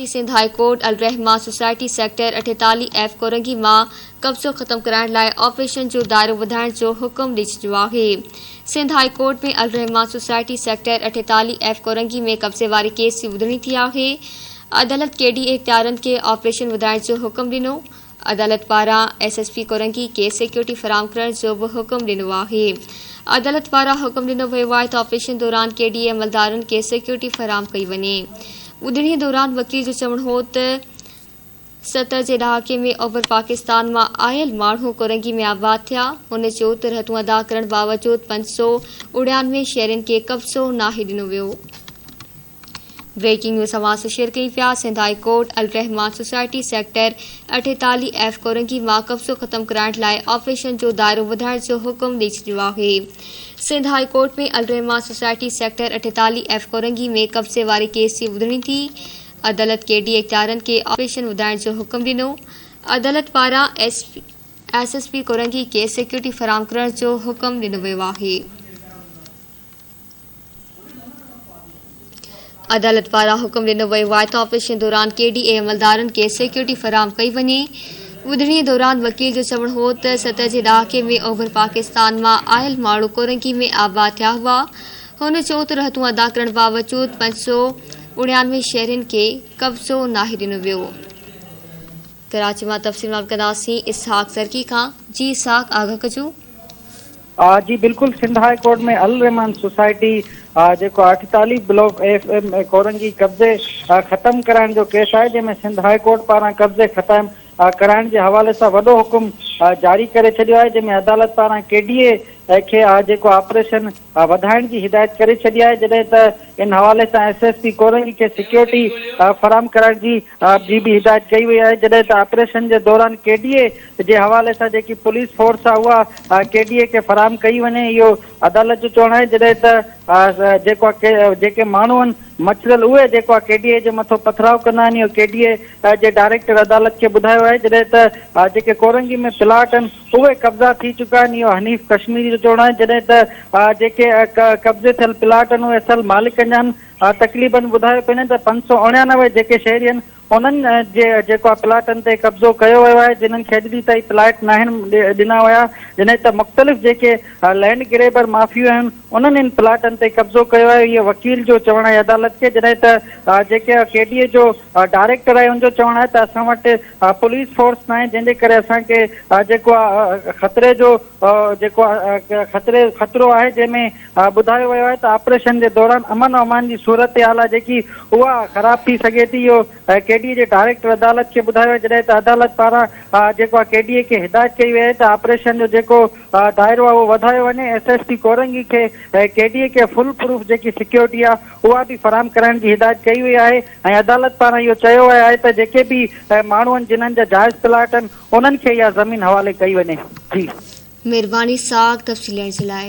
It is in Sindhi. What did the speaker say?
Sindh high court Al-Rehman society sector 48 F Korangi مان قبضو ختم ڪرائڻ لاء آپريشن جو دائرو وڌائڻ جو حڪم ڏئي ڇڏيو آهي. Sindh high court ۾ Al-Rehman society sector 48 F Korangi ۾ قبضي واري ڪيس جي ٻڌڻي ٿي آهي. عدالت ڪي ڊي اي اختيارن کي آپريشن وڌائڻ جو حڪم ڏنو. عدالت پاران ايس ايس پي ڪورنگي کي سيڪيورٽي فراهم ڪرڻ جو به حڪم ڏنو آهي. عدالت پاران حڪم ڏنو ويو آهي ته آپريشن دوران ڪي ڊي اي عملدارن کي سيڪيورٽي فراهم ڪئي وڃي. ٻڌڻي دوران وڪيل جو چوڻ هو ته 70 جي ڏهاڪي ۾ اوڀر پاڪستان مان آيل ماڻهو ڪورنگي ۾ آباد ٿيا. هن چيو ته رهتون ادا ڪرڻ باوجود 599 شهرين کي قبضو ناهي ڏنو ويو. بريڪنگ نيوز اوهان سان شيئر ڪيون پيا Sindh high court Al-Rehman society sector 48 F Korangi مان قبضو ختم ڪرائڻ لاء آپريشن جو دائرو وڌائڻ جو حڪم ڏئي ڇڏيو آهي. Sindh high court ۾ Al-Rehman society sector 48 F Korangi ۾ قبضي واري ڪيس جي ٻڌڻي ٿي. عدالت ڪي ڊي اختيارن کي آپريشن وڌائڻ جو حڪم ڏنو. عدالت پاران ايس ايس پي ڪورنگي کي سيڪيورٽي فراهم ڪرڻ جو حڪم ڏنو ويو آهي. عدالت پاران حڪم ڏنو ويو آهي ته آپريشن دوران ڪي ڊي اي عملدارن کي سيڪيورٽي فراهم ڪئي وڃي. ٻڌڻي دوران وڪيل جو چوڻ هو ته 70 جي ڏهاڪي ۾ اوڀر پاڪستان مان آيل ماڻهو ڪورنگي ۾ آباد ٿيا هئا. هن چيو ته رهتون ادا ڪرڻ باوجود 599 شهرين کي قبضو ناهي ڏنو ويو. ڪراچي مان تفصيل معلوم ڪنداسين اسحاق سرڪي کان. جي اسحاق آگاهه ڪجو. جي بلڪل سنڌ هاء ڪورٽ ۾ الرحمان سوسائٽي جيڪو 48 بلاڪ ايف ايم ڪورنگي قبضي ختم ڪرائڻ جو ڪيس آهي جنهن ۾ سنڌ هاء ڪورٽ پاران قبضي ختم ڪرائڻ جي حوالي سان وڏو حڪم جاري ڪري ڇڏيو آهي جنهن ۾ عدالت پاران ڪي ڊي اي کي جيڪو آپريشن وڌائڻ جي هدايت ڪري ڇڏي آهي جڏهن ته ان حوالي سان ايس ايس پي ڪورنگي کي سيڪيورٽي فراهم ڪرائڻ جي جي به هدايت ڪئي وئي آهي جڏهن ته آپريشن جي دوران ڪي ڊي اي جي حوالي سان جيڪي پوليس فورس آهي اها ڪي ڊي اي کي فراهم ڪئي وڃي اهو عدالت جو چوڻ آهي جڏهن ته جيڪو جيڪي ماڻهو آهن مڇريل اهي جيڪو آهي ڪي ڊي اي جي مٿو پٿراء ڪندا آهن اهو ڪي ڊي اي جي ڊائريڪٽر عدالت کي ٻڌايو آهي جڏهن ته جيڪي ڪورنگي ۾ پلاٽ آهن اهي قبضا ٿي چڪا آهن اهو حنيف ڪشميري جو چوڻ آهي جڏهن ته جيڪي قبضي ٿيل پلاٽ آهن اهي اصل مالڪن جا آهن تقريبن ٻڌايو پيو وڃي ته 589 جيڪي شهري آهن انهن جي جيڪو آهي پلاٽن تي قبضو ڪيو ويو آهي جنھن کي اڄ ڏينهن تائين پلاٽ ناهن ڏنا ويا جڏهن ته مختلف جيڪي لينڊ گريبر مافيون آهن انهن ان پلاٽن تي قبضو ڪيو آهي اهو وڪيل جو چوڻ آهي عدالت کي جڏهن ته جيڪي ڪي ڊي اي جو ڊائريڪٽر آهي ان جو چوڻ آهي ته اسان وٽ پوليس فورس ناهي جنهن جي ڪري اسان کي جيڪو آهي خطري جو جيڪو خطري خطرو آهي جنهن ۾ ٻڌايو ويو آهي ته آپريشن جي دوران امن و امان جي صورتحال آهي جيڪي اها خراب ٿي سگهي ٿي اهو ڪي ڊي اي جي ڊائريڪٽر عدالت کي ٻڌايو آهي جڏهن ته عدالت پاران جيڪو آهي ڪي ڊي اي کي هدايت ڪئي وئي آهي ته آپريشن جو جيڪو دائرو آهي اهو وڌايو وڃي ايس ايس پي ڪورنگي کي ڪي ڊي اي کي فل پروف جيڪي سيڪيورٽي آهي اها به فراهم ڪرائڻ جي هدايت ڪئي وئي آهي ۽ عدالت پاران اهو چيو ويو آهي ته جيڪي به ماڻهو آهن جنهن جا جائز پلاٽ آهن انهن کي اها زمين حوالي ڪئي وڃي. جي. مھرباني ساک تفصيل ڏيڻ جي لاء.